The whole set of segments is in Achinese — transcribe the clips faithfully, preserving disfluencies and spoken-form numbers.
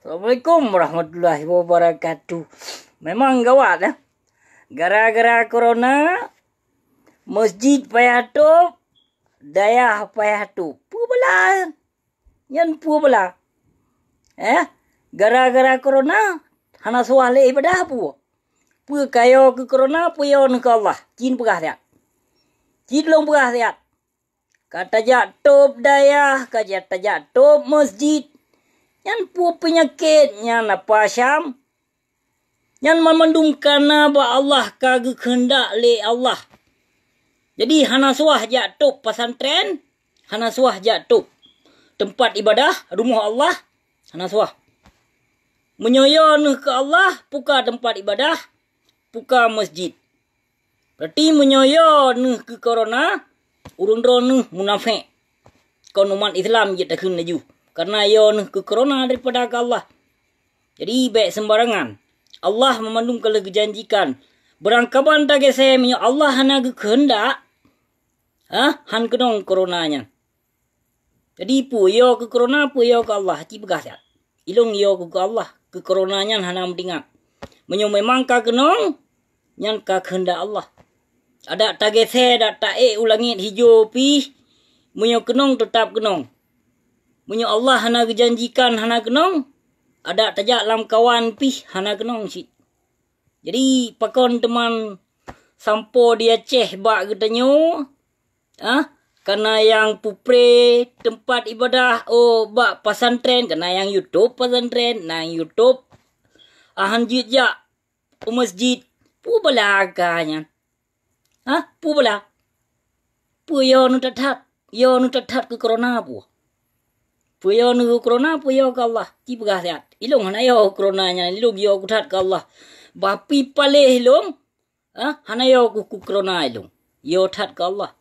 Assalamualaikum warahmatullahi wabarakatuh. Memang gawat, ya. Gara-gara corona, masjid payah tôb, dayah payah tôb. Peue bala? Nyan peue bala? Eh, gara-gara corona, hana suah lé ibadah peue? Peue ka yo keu corona, peue yo neuh keu Allah? Cit peugah siat. Cit lôn peugah siat. Ka tajak tôb dayah, ka ja-, tajak tôb masjid. Nyan peue peunyakét nyan apa Syam? Nyan banmandum kana bak Allah, ka geukheundak lé Allah. Jadi hana suah jak tôb pesantren, hana suah jak tôb teumpat ibadah, rumoh Allah, hana suah. Meunyoe yo neuh keu Allah, puka teumpat ibadah, puka masjid. Berarti meunyoe yo neuh keu corona, ureuëng droeneuh munafék. Kon umat Islam jeuet takheun laju, karena yo neuh keu corona daripada keu Allah. Jadi bék sembarangan. Allah meumandum ka lheueh geujanjikan. Beurangkaban tagése meunyoe Allah hana geukheundak, ha, han keunong corona nyan. Jadi peue yo keu corona, peue yo keu Allah, ci peugah siat. Ilong yo keu, keu Allah, keu corona nyan hana meutingat. Meunyoe memang ka keunong, nyan ka keuheundak Allah. Adak tagése, adak taék u langét hijo pih, meunyoe keunong teutap keunong. Meunyoe Allah hana geujanjikan hana keunong, adak tajak lam kawan pih hana keunong cit. Jadi pakon teuma sampoe di Aceh bak geutanyoe, ah, kana nyang pupre teumpat ibadah, oh, bak pesantren, kana nyang YouTube pesantren, na YouTube, ah, han jeuet jak u masjid, peue bala ka nyan? Hah? Peue bala? Peue yo neuh that-that? Yo neuh that-that keu corona peue? Peue yo neuh keu corona, peue yo keu Allah? Ci peugah siat. Ilong hana yo keu corona nyan, ilong yo keu that keu Allah. Bah pih paléh ilong, hah? Hana yo keu, keu corona ilong. Yo that keu Allah.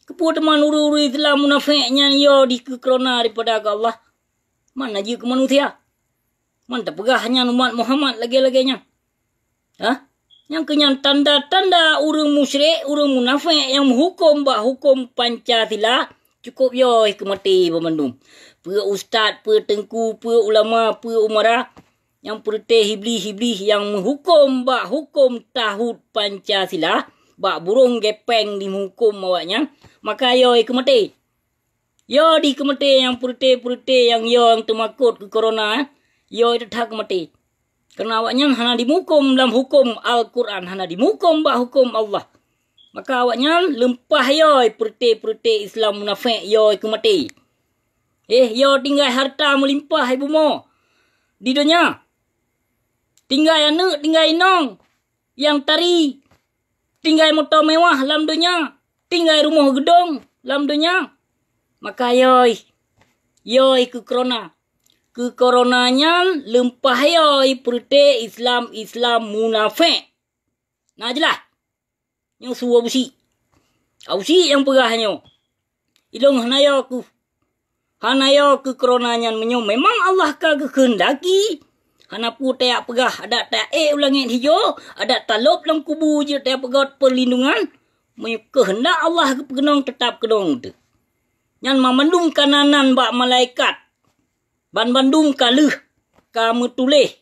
Keupeue teuma ureuëng-ureuëng Islam munafék nyan yo dikeu corona daripada keu Allah? Man na jeuet keu manusia? Man tapeugah nyan umat Muhammad lagée-lagée nyan? Hah? Nyang keu nyan tanda-tanda ureuëng musyrik, ureuëng munafék nyang meuhuköm bak huköm Pancasila, cukôp yo keu maté banmandum. Peue ustaz, peue teungku, peue ulama, peue umara, nyang peureuté hiblih-hiblih nyang meuhuköm bak huköm tauhid Pancasila, bak burông gépeng dimeuhuköm awaknyan, maka yo keu maté. Yo dikeu maté nyang peureuté-peureuté nyang yo nyang teumakot keu corona, eh, yo that-that keu maté. Karena awaknyan hana dimeuhuköm lam huköm Al-Quran, hana dimeuhuköm bak huköm Allah. Maka awaknyan leumpah yo peureuté-peureuté Islam munafék yo keu maté. Eh, yo tinggai harta meulimpah ié bumoe di donya. Tinggai aneuëk, tinggai inong nyang tari, tinggai moto mewah lam donya, tinggai rumoh geudong lam donya. Maka yo, yo keu corona. Keu corona nyan leumpah yo peureuté Islam-Islam munafék. Na jeulaih? Nyoe su Abusyik. Abusyik nyang peugah nyoe. Ilong hana yo keu, hana yo keu corona nyan meunyoe memang Allah ka geukeuheundaki. Hana peue tajak peugah, adak taék u langét hijo, adak talôb lam kubu jeuet tajak peugét peurlindungan. Meunyoe keuheundak Allah geupeukeunong, teutap keunong teuh. Nyan banmandum ka na nan bak malaikat. Banmandum ka lheueh, ka meutuléh.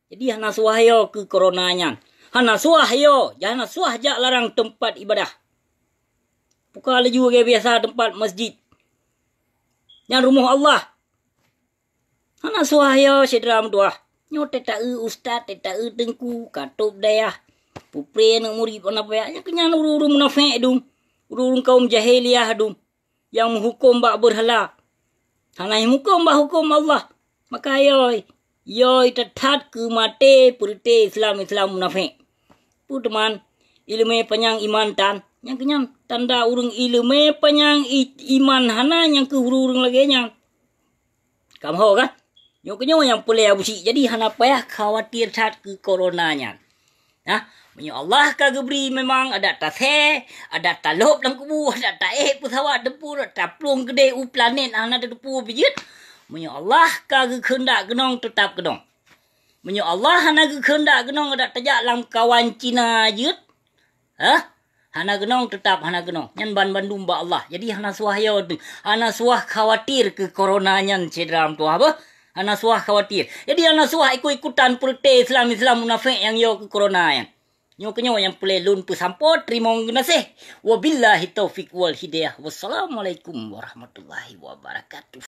Jadi hana suah yo keu corona nyan. Hana suah yo, hana suah jak larang teumpat ibadah. Puka laju lagée biasa teumpat masjid. Nyan rumoh Allah. Hana suah yo syedara meutuwah. Nyoe teuta-eu ustaz, teuta-eu teungku, ka tôb dayah. Pupre aneuëk murit, hana payah. Nyan keu nyan ureuëng-ureuëng munafék dum. Ureuëng-ureuëng kaum jahiliah dum. Nyang meuhuköm bak beurhala, hana meuhuköm bak huköm Allah. Maka yo, yo that-that keu maté peureuté Islam-Islam munafék. Peue teuma, iéleumé panyang iman tan, nyang keu nyan tanda ureuëng iéleumé panyang i-, iman hana nyang keu ureuëng-ureuëng lagée nyan. Ka meuho kan? Nyoe keuh nyoe nyang peureulée Abusyik. Jadi hana payah khawatir that keu corona nyan. Nah, meunyoe Allah ka geubri memang adak tasé, adak talôb lam kubu, adak taék peusawat teupeu, adak taplueng keudeh u planet hana tateupeue pih jeuet. Meunyoe Allah ka geukheundak keunong, teutap keunong. Meunyoe Allah hana geukheundak keunong, adak tajak lam kawan Cina jeuet. Hah? Hana keunong, teutap hana keunong. Nyan ban bandum bak Allah. Jadi hana suah yo teuh. Hana suah khawatir keu corona nyan, syedara meutuwah beuh. Hana suah khawatir. Jadi hana suah ikut-ikutan peureute Islam-Islam munafék nyang yo keu corona nyan. Nyoe keunyoe nyang peureulée lôn peusampoe, teurimong geunaséh. Wabillahi taufiq wal hidayah. Wassalamualaikum warahmatullahi wabarakatuh.